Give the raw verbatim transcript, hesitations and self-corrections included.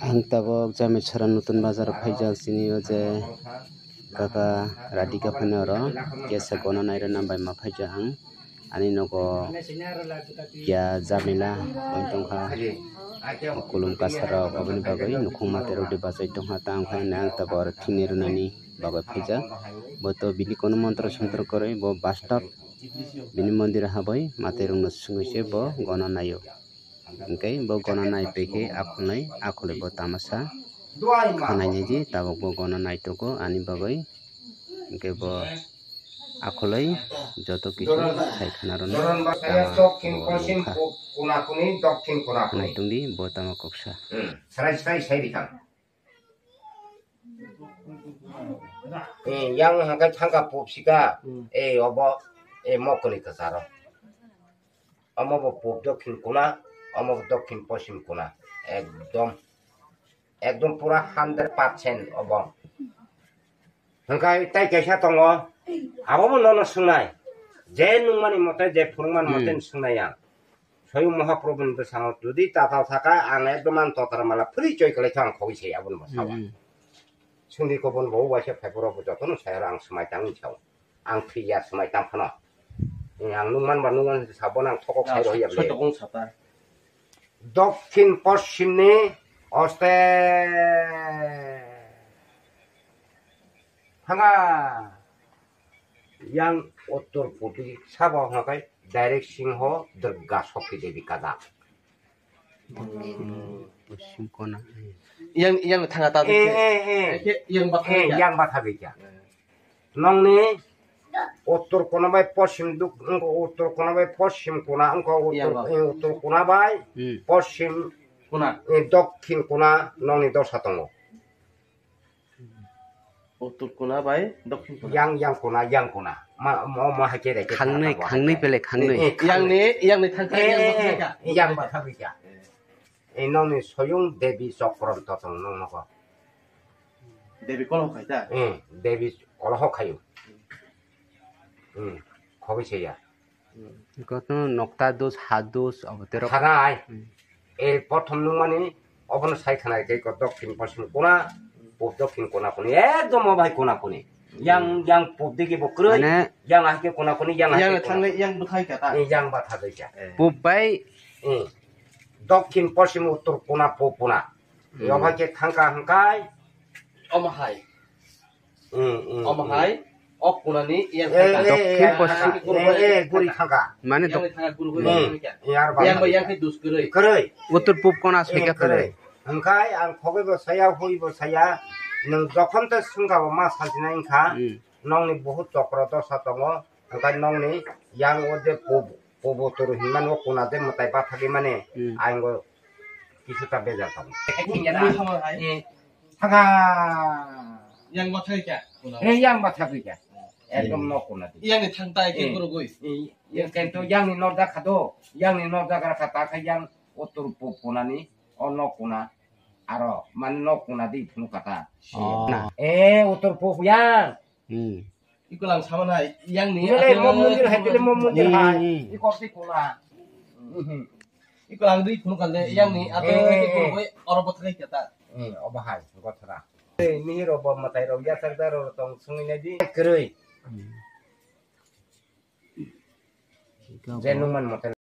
Ang tabok Jamisora Nutun Bazar o phaijak, chini o je kaka Radhika phani oro kesa gona nairwna bai ma phaijak ang. Ani nogo ya jamila oi tongkha, kulum kasa rok, oboni bagwi nukhung mate rok de bachai tongkha, tang phai ang tabok oro thwngwi rwnani bagwi phaijak. Bo to bini kono montro sontro kwrwi, bo bastop bini mondir habwi mate rokno swngwi se bo gona naio. Hwnkhe bo gona nai twi khe akhulnwi, akhulwi bo tamasa khwnainai di, tabuk bo gona naitugwi ani bagwi. Hwnkhe bo akhulwi joto kisa sai khwna rwno tama bo wngkha. Khwnai tongdi bo tama koksa. Hmm. Srai srai sai rikha. Eh, yang hwnkhe thangka pupsika, hmm, eh, obo, eh, mokoni kwcharo. Omo bo pub dokhin kuna, omo bo dokhin poschim kuna. Ekdom, ekdom pura hundred percent obo. Hwnkhe tai kaisa tongo, abo bo nono swngnai. Je nungmani mote, je phwrwngmani mote, hmm, swngnai ang. Soyung Mahaprabhu ni bwskango jodi tatal saka, ang ekdom ang totra mala phri choi kwlai kha, ang khogwi se aboni bwskango. Hmm. Sungdi kobon bo waisa phaiphuru bo jotono sai aro ang swmai tang sao. Ang thwi ya swmai tang phano. Ang nung man ba nung man sa bo nang thokok sai rw ya. Sotokong sata. Dokhin poschim ni oste hanga yang uttor purbi sabo hwnkhe direct Singho Durga Shakti Devi kajak. Poschim kona. Yang, yang thanga ta. Eh, eh, eh. Yang batha. Eh, yang batha bikya. Nongni uttor kona bai poschim duk, wngkha uttor kona bai poschim kona, wngkha uttor, eh, uttor kona bai, hmm, poschim kona, eh, dokhin kona nongni dosa tongo. Uttor kona bai dokhin kona. Yang, yang kona, yang kona. Ma, mo, mo hai khe reke khangni, khangni pele khangni. Eh, eh, yang ni, yang ni thang thang, eh, yang eh, yang batha bikya. Eh, nongni soyung Devi Chokron to tong nong nogo. Devi kolo khai ta? Eh, Devi kolo ho khayu. Hmm, khogwi se ya. Goto nokta dos, ha dos, abo tero. Khanai. Hmm. Eh, prothom nungmani, obono sai khanai tei ko dokhin poschim kona, pub dokhin kona koni, ekdom o bai kona koni. Yang, yang pub digi bo kwrwi, mane, yang ahike kona koni, yang ahike kona koni. Yang bwthai kha ta? Eh, yang batha dai kha. Eh. Pub bai? Eh. Dokhin poschim uttor kona pub kona. Hmm. Yobai khe thangka hwnkhe. Omo hai. Hmm, hmm, omo hai. Hmm. O kunani yang eh, thangka. Eh, dokhin eh, poschim. Eh, eh, guri thangka. Mane yang dok- thangka guru guru hmm. Yang yang bai yang khe dus kwrwi. Kwrwi. Uttor pub kona eh, soika kwrwi. Kwrwi. Hwnkhe ang khogwi bo saya, hui bo saya. Nwng jokhon tei swngka bo ma sajina wngkha. Hmm. Nongni buhut chokro dosa tongo. Hwnkhe nongni yang o je pub-, pubo turu hinmani o kuna je mwtai bathagwi mani hmm. Ayang o kisu ta bejal tongo. Eh, thaka. Yang bathagwi kya? Eh, yang bathagwi kya? Ekdom nok kuna di. Yang ni thang tai ke eh, gurugwi. Eh, yang kento yang ni nok da khado, yang ni nok da gara kha ta kha yang o turu pu-, kunani o nok kuna aro mani nok kuna di phunu kata. Oh. Eh, uttor pu yang. Hmm. Iko lang sama na yang ni. Ile mo mondir hai, ile mo mondir hai. Hmm. Iko si kuna. Hmm. Iko lang dui phunu kale yang ni ato eh, iko eh. Oro bothai kata. Hmm, obo hai gothra. Eh, ni ro bo matai ro ya sar da ro tong sungwi nai di. Kwrwi. Hmm. Je nung man matai.